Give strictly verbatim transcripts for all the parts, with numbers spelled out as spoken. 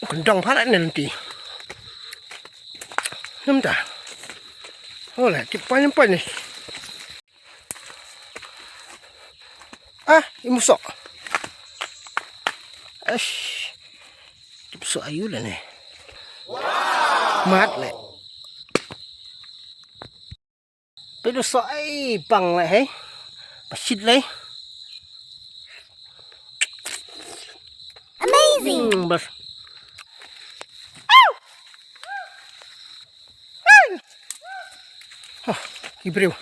Kyndong pha la ne lynti. Namta. Ole, tip poi ne poi ne. Ah, i musoh. Ash. Tip so ayu le ne. Mat le. Peit u soh, ai pang le hei. Ba shit le. Amazing. Hmm, bas. Hah, ki briew.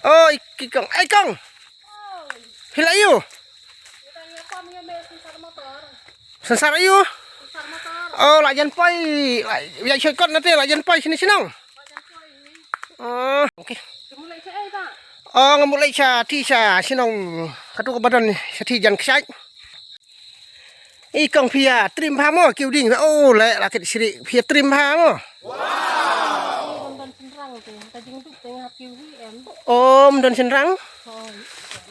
Oi, ki kong, ai kong. Phi la ïoh. Sensar ïoh. Oh, la jan poi. La, ïa shortcut na te, la jan poi shane shnong. Oh, okay. Oh, nga mut leit sha ti sha shnong. Katu ka ba don sha ti jan kshaid. I kong phi ïa trim bha mo, kiw ding. Oh, le la kit shri phi ïa trim bha mo. Ym don shynrang te, ka jingduk te nga hap kiw hi em. Ym don shynrang? Hooid.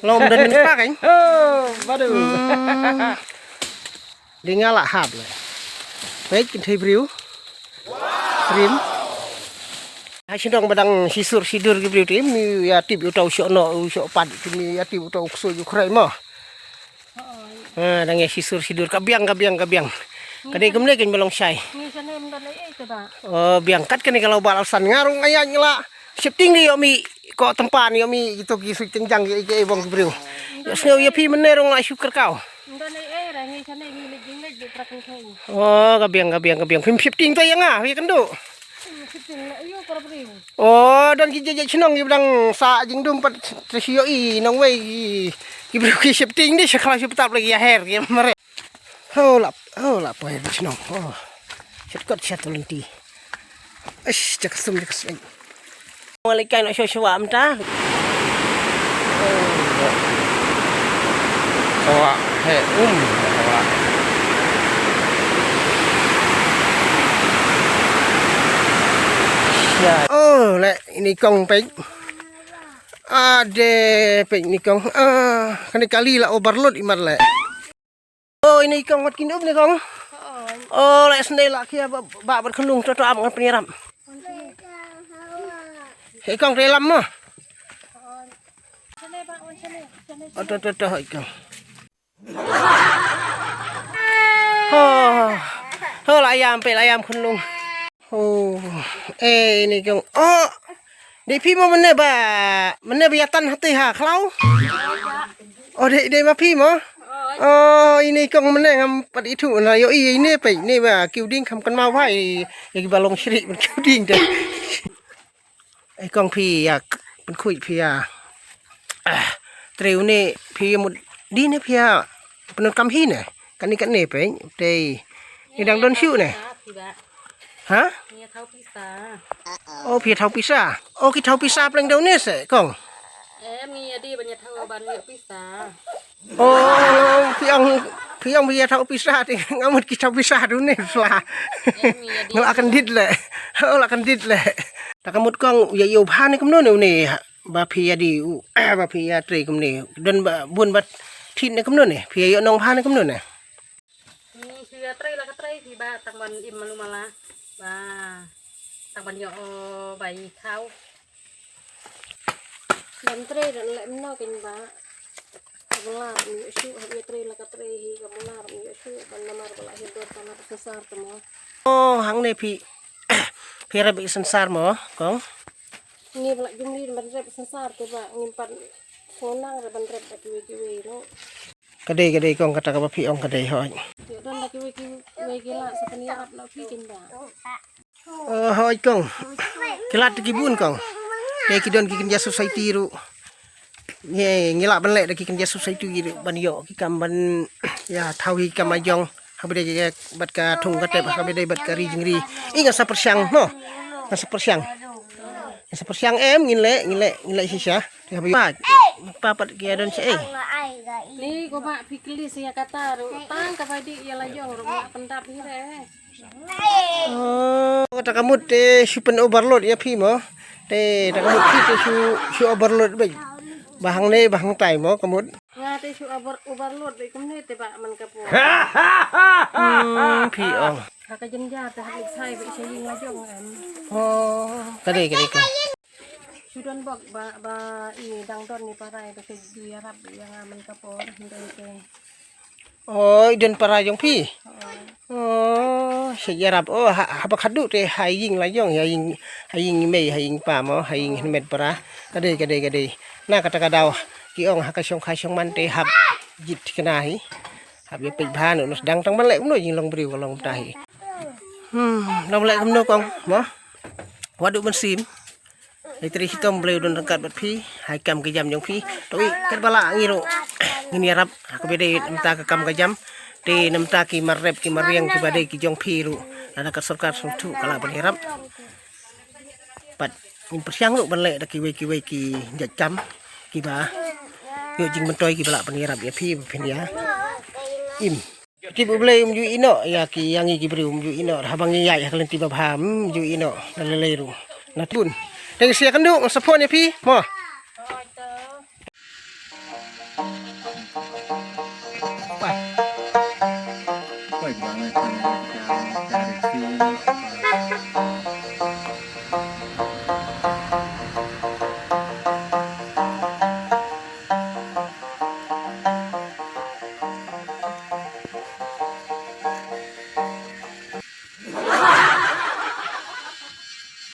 Lom don mynta kan? Oh, badu. Hmm. Dei nga la hap le. Peit kynthei briew. Trim. Ha shnong ba dang shisur shidur ki briew te, mi ïa tip uta u shoh noh u shoh pat, mi ïa tip uta u ksuid u khrei mo. Ha, dang ïa shisur shidur ka biang, ka biang, ka biang. Ka dei kumne kan ba long shai. Ngi shane ym don ei ei te ba. Oh, biang kat kane ka law ba la san nga rung ayat nga la. Shifting dei ïoh mi ko tympan ïoh mi kito ki suit tynjang ki ei ki ei bong ki briew. Ïoh sngew ïa phi mynne rung la shu kyrkaw. Ym don ei ei ra ngi shane ngi leit jingngeit dei pra kynthei. Oh, ka biang, ka biang, ka biang. Phim shifting to ïa nga, ïa kynduh. Oh, don ki jait jait shnong ki dang sah jingdum pat, te shu ïohi nongwei ki, ki briew ki shepting dei sha khlaw shu ptap lagi ïa her ki mare. Ho lap, ho lap poi shnong. Oh. Shot kot sha tu lynti. Ish, jak sum, jak sum. Wa leit kai noh shuwa shuwa mynta. Wa he um. Wa. Shai. Oh, le ini kong peit. Ade peit ini kong. Ah, kane kali la overload imat le. Oh, ini kong wat kin um ni kong. Oh, le sndei la kia ba, ba, bat khnung to to am ngan pynïarap. He kong te lam mo. Oh, to, to, to, he kong. Ho, ho, la ïam peit, la ïam khunlung. Oh, eh, ini kong. Oh, dei phi mo mynne ba, mynne ba ïa tan hati ha khlaw. Oh, dei, dei ma phi mo. Oh, ini kong mynne ngam pat ithuh na ïohi ini peit, ini ba kiw ding kham kynmaw bha ïa ki ba long shrieh ban kiw ding te. Ei kong phi ïa pynkhuid phi ïa. Ah, trei une phi ïa mut dei ne phi ïa pyndonkam hi ne. Kane kane phi te. Ni dang don shuh ne. Ha? Ngi ïa thaw pisa. Oh, phi ïa thaw pisa. Oh, ki thaw pisa pleng dau ne se kong. Em ngi ïa dei ban ïa thaw ban ïa pisa. Oh, phi ong, phi ong phi ïa thaw pisa te nga mut ki thaw pisa tu ne sla. Nga la kyndit le. Oh, la kyndit le. Ta ka mut kong ïa ïoh bha ne kumno ne une ba phi ïa dei u ba phi ïa trei kumne. Don ba bun ba thied ne kumno ne. Phi ïa ïoh nong bha ne kumno ne. Ni phi ïa trei la ka trei phi ba tang ban im malu mala. Ba tang ban ïoh bai thaw. Ban trei da leh mynno kein ba. Ka mula ram ïoh shuh, hap ïa trei la ka trei hi ka mula ram ïoh shuh, ban namar ba la hi dor ka la ka sensar te mo. Oh, hangne phi. Phi rep i sensar mo, kong. Ngi ba la jumli ban rep sensar te ba ngim pat sonang re ban rep ba kiwei kiwei no. Ka dei, ka dei kong kata kaba phi ong ka dei hoi. Ïoh don ba kiwei kiwei ki la sa pynïarap na phi kein ba. Oh, hoi kong. Ki lad ki bun kong. Te ki don ki kynja society ruh. Ngi, ngi lah ban leh da ki kynja society ruh ban ïoh ki kam ban ïa thaw hi ki kam la jong. Haba dei bad ka thung ka tep haba dei bad ka ri jingri. I nga sa pyrshang mo. Nga sa pyrshang. Nga sa pyrshang em ngin leh, ngin leh, ngin leh shisha. Te haba ïoh. Pa pat ki don sha ei. Ni ko ba phi kylli sha ïa kata ruh. Tang kaba dei ïa la jong ruh ma pyndap hi re. Oh, kata ka mut te shu pyn overload ïa phi mo. Te ta ka mut phi te shu, shu overload bad. Ba hangne ba hangtai mo ka mut. Nga te shu over, overload bad kumne te ba man ka por. Hmm, phi ong. Ha ka jynjar te hap leit shai bad sha ïing la jong em. Oh, ka dei, ka dei, ka. Shu don bok ba ba i dang don ni para i ba ka ju ïarap ïa nga man ka por hynrei te. Oh, i don para jong phi. Oh, Oh, sha ïarap. Oh, ha, haba khadduh te ha ïing la jong, ha ïing, ha ïing i mei, ha ïing pa mo, ha ïing hynmet para. Ka dei, ka dei, ka dei. Na kata ka daw ki ong ha ka shong kha shong man te hap jied thikna hi. Hap ïa peit bha noh, noh sdang tang ban leh kumno, jinglong briew ka long mynta hi. Hmm, long leh kumno kong mo. Wat duh mynsiem. Hynrei shitom Blei u don ryngkat bad phi ha i kam ka jam jong phi. To i katba lah ngi ruh ngin ïarap ha kaba dei na bynta ka kam ka jam. Te na bynta ki mar rep ki mar riang kiba dei ki jong phi ruh, lada ka sorkar sngewthuh ka lah ban ïarap. Bad ngin pyrshang ruh ban leh da kiwei kiwei ki jait kam kiba ïoh jingmyntoi kiba lah ban ïarap ïa phi ba phin ïa im. Tip U Blei um ju ïeh noh ïa ki, ïa ngi ki briew um ju ïeh noh. Haba ngi ïaid ha ka lynti ba bha um ju ïeh noh na lei lei ruh. Na tun. Te ngi sa ïakynduh, ngan sa phone ïa phi mo.